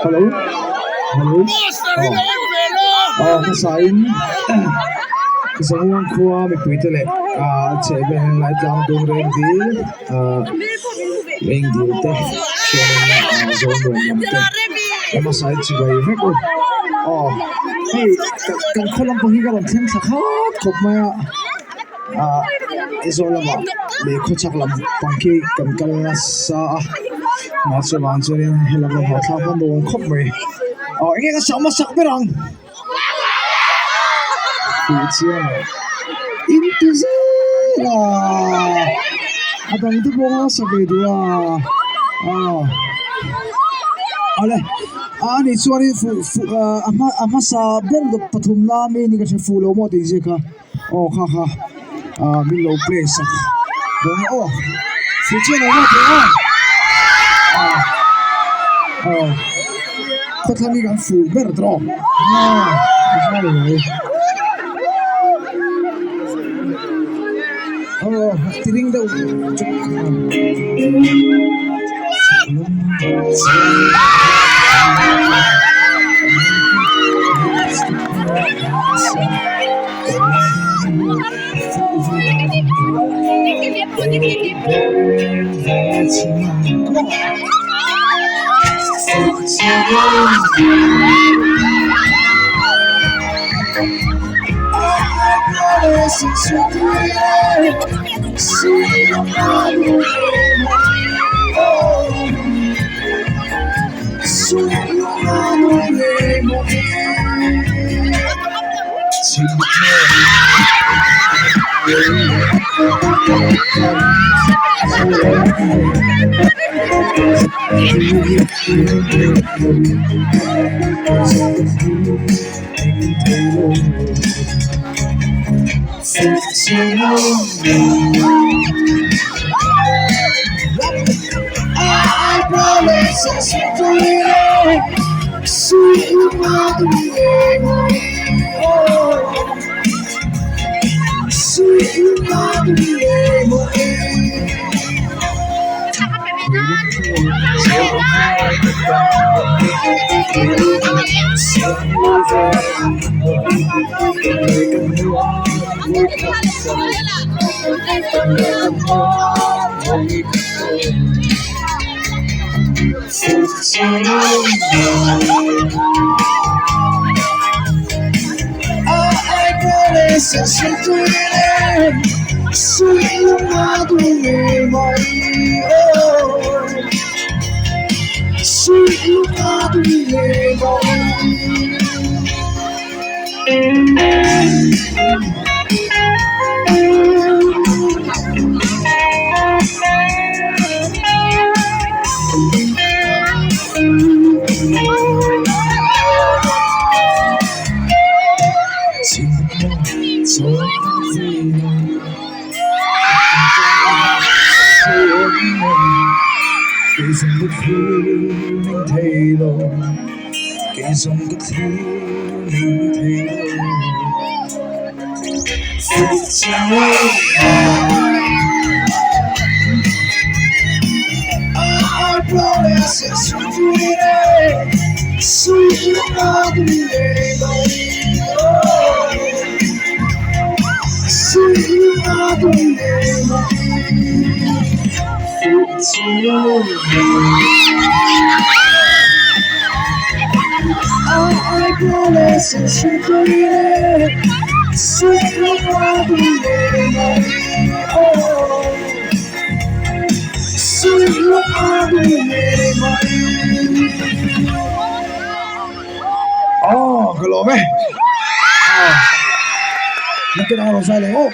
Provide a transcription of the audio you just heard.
Hello hello aw hmasain Zamuang khua mipui te leh ah a chheh vel hian lai tlang dum reng dil ah leng dil te chuanin ah zawn nuam lam te a hmasain chibai vek u aw hei kan khaw lampang hi ka rawn thleng thla khat khawp mai a. Ah Aizawl lamah leh khawchhak lam pang khi kan kal nasa a mahse vang chuanin helam lam haw thlak hman nuam khawp mai aw enge ka sak hmasak ber ang tih chian in ti zel a a dang te pawh a sa ve duh a aw awle a nih chuanin fuh fuh a hma a hmasa ber pathumna mi ni ka hre fuh lo maw tih zia kha. Aw kha kha ah min lo play sak dawn a aw fu chian ang maw tih aw ah aw khawthlang hi kan fu ber tawh aw a ni mai aw ti ring deuh chuk Aw ka lawm e aw nakin ang rawn zai leh aw.